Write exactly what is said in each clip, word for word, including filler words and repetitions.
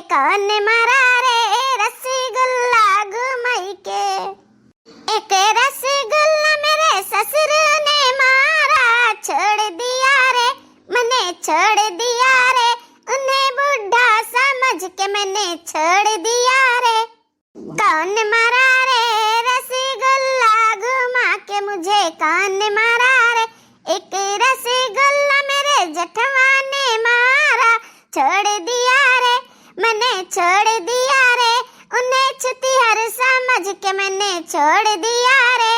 कौन मारा रे रसगुल्ला घुमाई के? एक रसगुल्ला मेरे ससुर ने मारा, छोड़ दिया रे, मैंने छोड़ दिया रे, उन्हें बूढ़ा समझ के मैंने छोड़ दिया रे। कौन मारा रे रसगुल्ला घुमा के मुझे, कौन मारा रे? एक रसगुल्ला मेरे जेठवा ने मारा, छोड़ दिया रे, मैंने छोड़ दिया रे, उन्हें छुतिहर समझ के मैंने छोड़ दिया रे।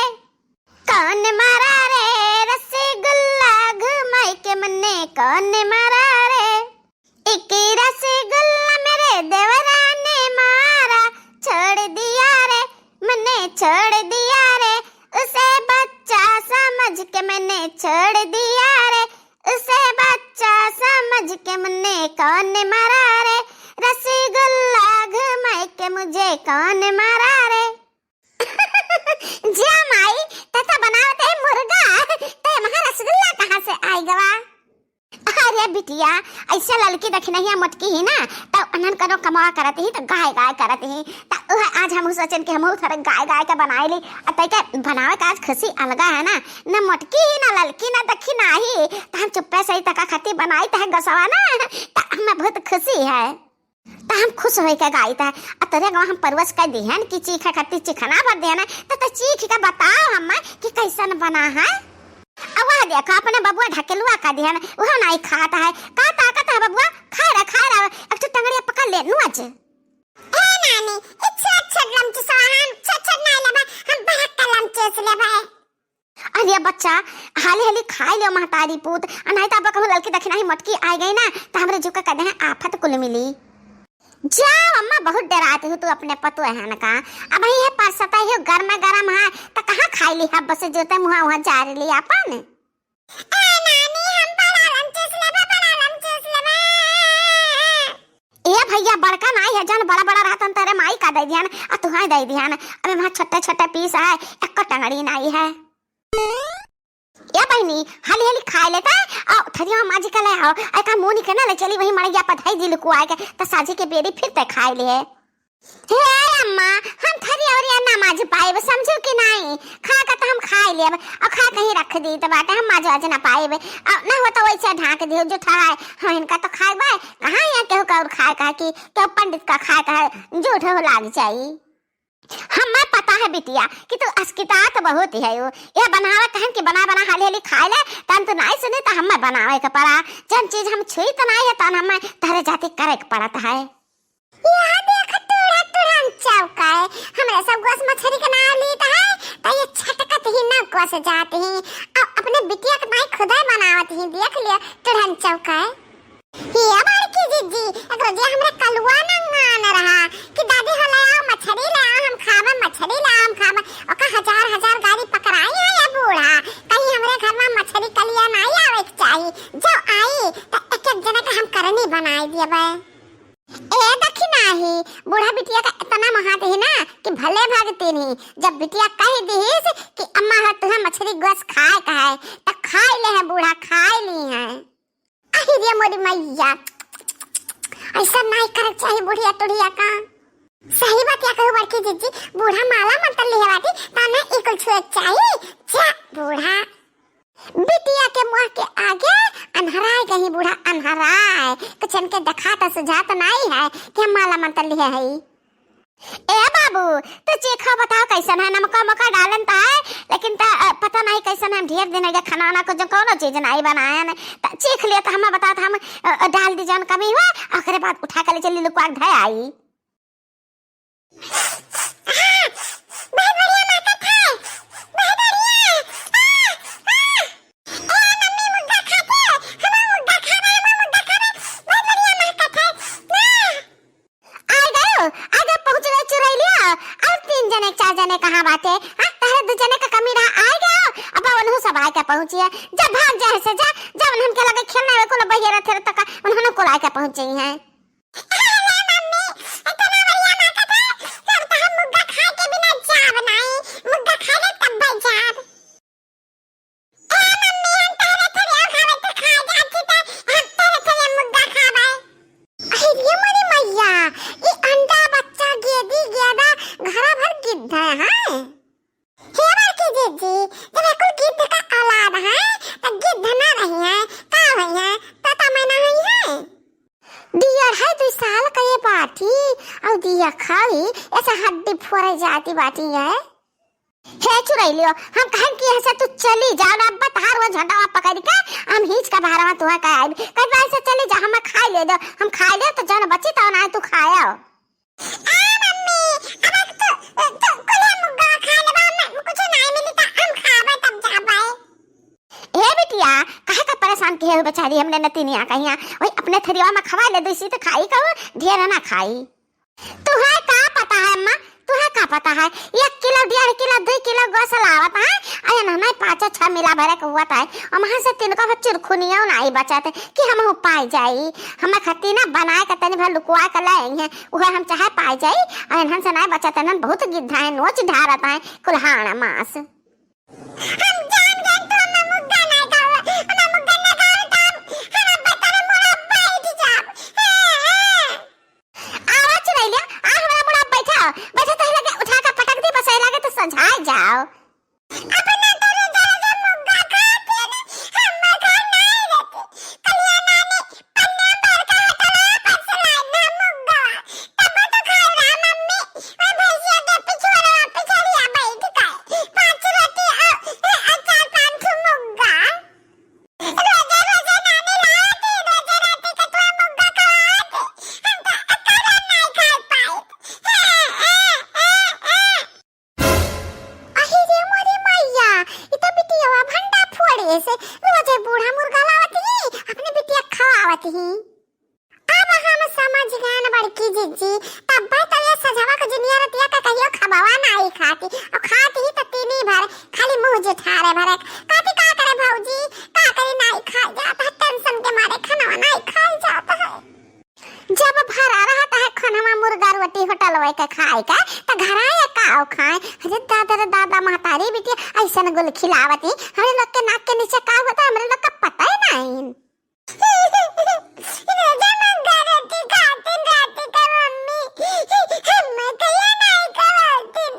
कौन मारा रे रसगुल्ला घुमाई के, मैंने कौन मारा रे? एक रसगुल्ला मेरे देवरा ने मारा, छोड़ दिया रे, मैंने छोड़ दिया रे, उसे बच्चा समझ के मैंने छोड़ दिया रे, उसे बच्चा समझ के मैंने कौन मारा रे, रसगुल्ला घुमाई के मुझे कौन मारा रे। जा माई, ते तो बनावत है मुर्गा, ते महा रसगुल्ला कहाँ से आइ गवा? अरे बिटिया, ऐसे ललकी दखिनहिया मोटकी ही ना, त उन्हन कनो कमवा करत ही, त गाय गाय करत ही, त उहे आज हम सोचन कि हमहू थोड़े गाय गाय के बनाई ली, आ तै के बनावे का आज खुशी अलगा है ना, न मोटकी ही, न ललकी, न दखिनाही, त हम चुप्पे से ही तका खाती बनाई त है गसवा ना, त हमें बहुत खुशी है। त हम खुश होई के गाइत है। आ तोरे गवा हम परवस कइ दिहन कि चीखे खातिर चिखना भर दिहन है। त, त चीख के बताओ हम्मे कि कैसन बना है। आ वह देखो अपने बबुआ ढकेलुआ कइ दिहन, उहो नाई खात है। का ताकत है बबुआ? खाए रह, खाए रह। एक ठो टंगड़िया पकड़ ले, नुआ जे। ए नानी, ई छोट छोट लमचुसवा हम छोट छोट नाई लेबा, हम बड़का लमचुस लेबा। अरे बच्चा, हाली हाली खाइ लियो महतारी पूत, आ नाहीं त अब कहूँ ललकी दखिनाही मोटकी आइ गई ना, त हमरे जुका कह दे हैं आफत कुल मिली। जाओ अम्मा, बहुत डरात हो तू अपने पतोहन का। अब ही है परसता ही गरम गरम है, त कहाँ खाइ ली है, बस जोते मुँहा वहाँ जार ली अपन। ए नानी, हम बड़ा लमचुस लेबा, बड़ा लमचुस लेबा। ए भैया, बड़का नाई है, जौन बड़ा बड़ा रहतन तेरे माई का दइ दिहन, आ तुहाई दइ दिहन। अबे वहाँ छोटे छोटे पीस है, एको टंगड़ी नाई है। ए बहिनी, हाली हाली खाइ लेता, आ थरिया माजी का ले आओ, आ का मुँह निकलना ले चली वही मड़ैया पर धई दी लुकुआए के, त साझी के बेरी फिर ते खाइ ले। हे अम्मा, हम थरिया ओरिया ना माज पाइब, समझू कि नाई? खा के त हम खाइ लेब, अउ खा के ही रख दी त बाटे, हम माज वाज ना पाइब। अउ ना हो त वैसे ढाँक दियो, जूठा है, हम इनका त खाइबे, कहाँ यहाँ केहू का और खाए का कि केहू पंडित का खाए का है, जूठ हो लाग जाई। हमें पता है बिटिया कि तू अस्कितात बहुत ही है, ये बनावे कहन कि बना बना हाली हाली खाइ ले, तन तू नाई सुनी त हमें बनावे के पड़ा, जन चीज हम छुई त नाई है, तन हमें तहरे जाति करे के पड़त है। यह देख टूढ़ा टूढ़न चौका है। हमरे सब गोस मछरी के नाव लीत है, त ये छटकत ही न गोस जात ही। अब अपने बिटिया के नाई खुदे बनावत ही, देख लियो टूढ़न चौका है। ये बड़की जिज्जी, एक रोज ये हमरे कलुआ नंगान रहा कि दादी हो ले आओ मछरी ले आओ, हम खाबे मछरी ले आओ, हम खाबे। ओका हजार हजार गारी पकड़ाई है ये बूढ़ा, कहीं हमरे घर में मछरी कलिया नाई आवे के चाही, जो आई त एक एक जने के हम करनी बनाई दियबे। ए दखिनाही, बूढ़ा बिटिया का इतना महात ही ना कि भले भगतीन ही, जब बिटिया कह दिहिस कि अम्मा हो तुहे मछरी गोस खाए का है, त खाइ ले है बूढ़ा, खाइ ली है। अहि रे मोरी मैया, ऐसा नाई करे चाही बुढ़िया टुढ़िया का। सही बात या कहू बड़की जिज्जी, बूढ़ा माला मंत्र लिहे बाटी, ताने ई कुल छुए चाही। जा बूढ़ा। बिटिया के मुँह के आगे अन्हराए गही बूढ़ा, अन्हराए। कुछ इनके देखात सुझात नाई है कि हम माला मंत्र लिहे हई। ए बाबू, तू चीखो बताओ कैसन है, नमका उमका डालन त है, लेकिन त, अ, पता नाई कैसन है, हम ढेर दिन हो गया खाना वाना कुछ कौनो चीज नाई बनायन। त चीख लियो त हमें बताओ त हम, अ, अ, डाल दी जौन कमी हुआ, ओकरे बाद उठा के ले चली लुकवा के धै आई। बहुत बढ़िया महकत है, बहुत बढ़िया। आ, आ। ए मम्मी, मुर्गा खाते हो? हमार मुर्गा खाबे, हमार मुर्गा खाबे। बहुत बढ़िया महकत है। आ। आइ गयो, आइ गयो, पहुँच गयो चुरैलिया। और तीन जने, चार जने कहाँ बाटे? हाँ, तहरे दू जने का कमी रहा, आइ गयो। अब उन्हों सब आइ के पहुँची है। जब भाग जाए से जा, जब उन्हन के लगे खेलना है, कुल बहिरा थे तक उन्होंने कुल आइ के पहुँची हैं। अरे मम्मी, इतना बढ़िया महकत है, तब तो हम मुर्गा खाए के बिना जाब नाई, मुर्गा खाए तब जाब। ए मम्मी, हम तहरे थरिया खावे त खा जाती त हम तहरे थरिया मुर्गा खावे। अरे रे मोरी मैया, दिया खाई, ऐसा हड्डी फोड़े जाती बाटी है। हे चुरैलियो, हम कहन कि ऐसे तू चली जाओ ना, अब तहार वो झंडवा पकड़ के हम हीच का भारवा तुहा का आइब। कह ऐसे चली जा, हम खाई ले दो, हम खाई ले तो जन बची तो ना तू खाया। ए मम्मी, अब तू, तू कुल मुग्गा खा लेबा, हम कुछ नहीं मिली त हम खाबे तब जाबे। ए बिटिया, काहे का परेशान किहे हो बेचारी हमने नतिनिया कहिया, वही अपने थरिया में खवा ले, दूसरी तो खाई कहू, ढेर ना खाई। तुहे का पता है अम्मा, तुहे का पता है, एक किलो, डेढ़ किलो, दो किलो गोस लावत है, अरे ना, नहीं, पाँच छह मिला भरे के हुआ था, और वहाँ से तीन को चुरखुनियो नहीं बचत कि हम पाई जाई, हम खत्ती ना बनाए के तनी भर लुकवा के ले आई हैं, उहे हम चाहे पाई जाई, और इन्हन से नहीं बचत, इन्हन बहुत गिद्धा है, नोच ढारत है, कुल्हाड़ा मांस। हम जान गए तू हमें मुग्गा ना गावे, हमें मुग्गा ना गावे तो हम, हम अब तेरे मुड़ा बैठ जाब। हाँ, हाँ। आवा चुरैलिया, आ हमरा मुड़ा बैठा, बैठा तो लगे उठा के पटक दी, बस लगे तो सझाए जाओ। अपना तेरे जरा जो मुग्गा खाते ना, हम घर नहीं रहते। कलिया नानी पन्ना भर के हटला पर से लाई ना मुग्गा। तब तो खाए रहा मम्मी, और भैंसिया के पिछुआरा पिछड़िया बैठ के पाँच रोटी और, और चार पाँच ठो मुग्गा। रोजे रोजे नानी लावती, रोजे राती के तू मुग्गा खवाती। हम तो अकेले नहीं खा पाई। हाँ, हाँ, हाँ, हाँ। अहि रे मोरी मैया, ई तो बिटियवा भंडा फोड़े से, रोजे बूढ़ा मुर्गा लावत ही, अपने बिटिया खवावत ही। अब हम समझ गए न बड़की जिज्जी, तब्बे तो ये सझवा के जुनिया रतिया के कहियो खबवा नाई खाती, और खाती ही तो तीनी भर खाली मुँह जुठारे भरे। कहती का करे भौजी, का करी नाई खाई जात है, tension के मारे खाना नाई खाई जात है। जब भरा रहत है खनवा मुर्गा रोटी होटलवे के खाए का, त घरा ये का खाए? अरे दादा रे दादा, महतारी बिटिया ऐसन गुल खिलावती, हमरे लोग के नाक के नीचे का होता है, हमरे लोग का पता ही नहीं। रोजा मुर्गा रोटी खातिन राती का मम्मी, हम कहिया नहीं खवातिन।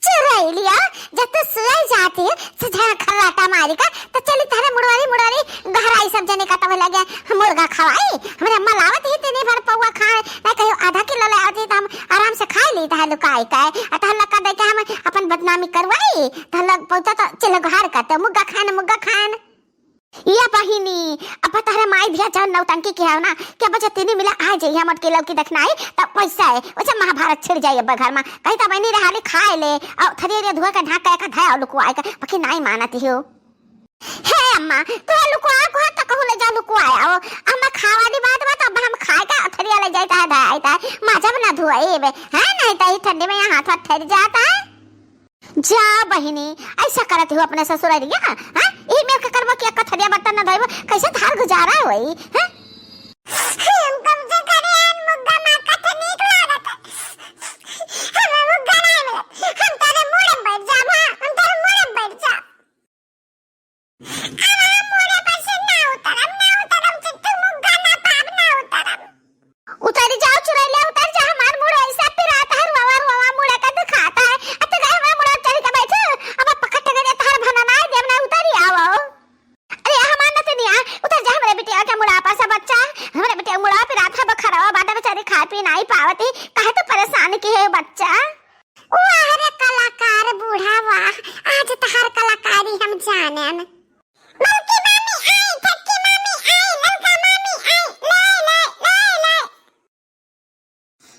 चुरैलिया, जब तू सुई जाती है, सीधा खल्लाटा मारी का, तो चली तारे मुड़वारी, मुड़वारी, गहराई सब जने का तब लगे, हम मुर्गा खवाई, हमरे अम्मा लावत ही तीनी भर पौवा खाए, ना कहियो आधा किलो ले आवती, तो हम आराम से खा ली, तहार लुकाई का, आ तहार लका दे के हम अपन बदनामी करवाई, तहार लोग पहुँचा तो चलो घर का, तो मुर्गा खान, मुर्गा खान। ये बहिनी, अब तहरे माई धिया जौन नौटंकी किहे हो ना, कि अब जतिनी मिला आ जाइए, मोटकी लौकी देखना है, तब वैसा है, वैसे महाभारत छिड़ जाइए अब घर में। कहीं तब नहीं रहा, खाए ले, और थरिया धुआ के ढाक के, एक धाया लुकवाए के, बाकी नहीं मानती हो। हे अम्मा, तू लुकवा को तो कहूँ ले जा लुकवाए आओ, अम्मा खावा दी बात, बात अब हम खाए का थरिया ले जाए, तहा धाए, तहा माजब ना धुआई बे, है नहीं तो ई ठंडी में यहाँ हाथ ठर जाता है। जा बहिनी, ऐसा करत हो अपने ससुररिया, हाँ? यही मेर के करबो कि एक थरिया बर्तन न धोइबो, कैसे धार गुजारा होई, हाँ? हम कब से करे आन मुग्गा माँ का तो नीक लागत। हम मुग्गा नहीं मिलत, हम तारे मुड़े बैठ जाब, हाँ? हम तारे मुड़े बैठ जाब। अब हम मुड़े पर से ना उतरब, ना उतरब, जब तू मुग्गा ना पाब, ना उतरब। उतरी जाओ चुरैलिया, उतर जा, हमार मुड़ ऐसा पिरात है, रुआवा, रुआवा मुड़े का दुखाता है। अब तो गए हमार मुड़ चढ़ के बैठे, अब पकड़ के दे तार भनना है, देव ना उतरी आओ। अरे हमार नतनिया, उतर जा हमरे बिटिया के मुड़ा पर से बच्चा, हमरे बिटिया मुड़ा पिरात है, बखरवा बाटे बेचारी खाए पी नहीं पावती, काहे तू परेशान की है बच्चा? वाह रे कलाकार बूढ़ा वाह, आज तहार कलाकारी हम जानेन। बड़की मामी आई, छोटकी मामी आई, ललका मामी आई, ले, ले, ले, ले।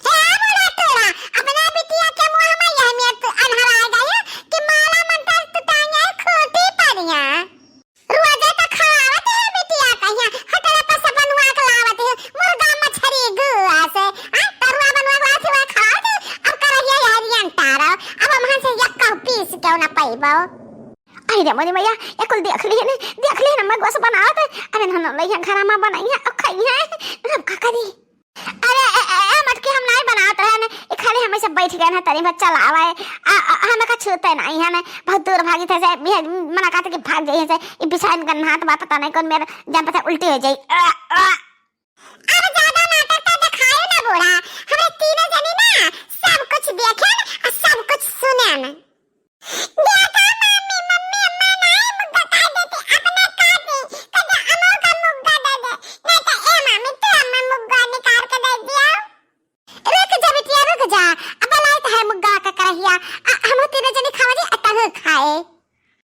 हे बूढ़ा टोरा, अपना बिटिया के मुँह में यह मेर तू अन्हरा गया कि माला मंत्र तू टांगे खूंटी पर यहाँ। रोजे तो खवावत है बिटिया कहिया, होटल पर से बनवा के लावत है, मुर्गा मछरी गुआ से, आ, तरुआ बनवा के लावत है, वह खवावत है, अब करहिया यारियन तारो, अब हमहन से यक्का पीस क्यों ना पैबो। आई रे मोरी मैया, ये कुल देख लिए ने, देख लिए ने, मैं गोस बनावत है, अरे नन लइया घरा में बनाई है, अब खाई है, अब का करी? अरे, ए, ए, ए, मटकी हम नाई बनावत रहे ने, ई खाली हमें से बैठ गए ना, तनी बच्चा लावा है। आ, आ, हमें का छूते नहीं है ने, बहुत दूर भागी थे से, ये मना कहते कि भाग जाइए से, ई बिछाइन का हाथ बा, पता नहीं कौन मेरे जान पता उल्टी हो जाई। आ, आ। अब ज्यादा नाटक तो दिखाए ना बूढ़ा, हमरे तीनों जनी ना सब कुछ देखे और सब कुछ सुने ना। देखा मामी, मम्मी अम्मा नाई मुग्गा काट देती, अपने काटी, कदे अमो का मुग्गा दे दे, नहीं तो ए मामी तू अम्मा मुग्गा निकाल के दे दिया।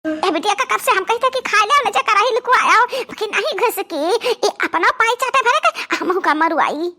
ए बिटिया का कब से हम कहित है कि खाइ ले, ले जा कराही लुकवायो, बाकी नहीं घुसकी। ई अपना पाई चाटे भरे के, हमहू का मरुआई।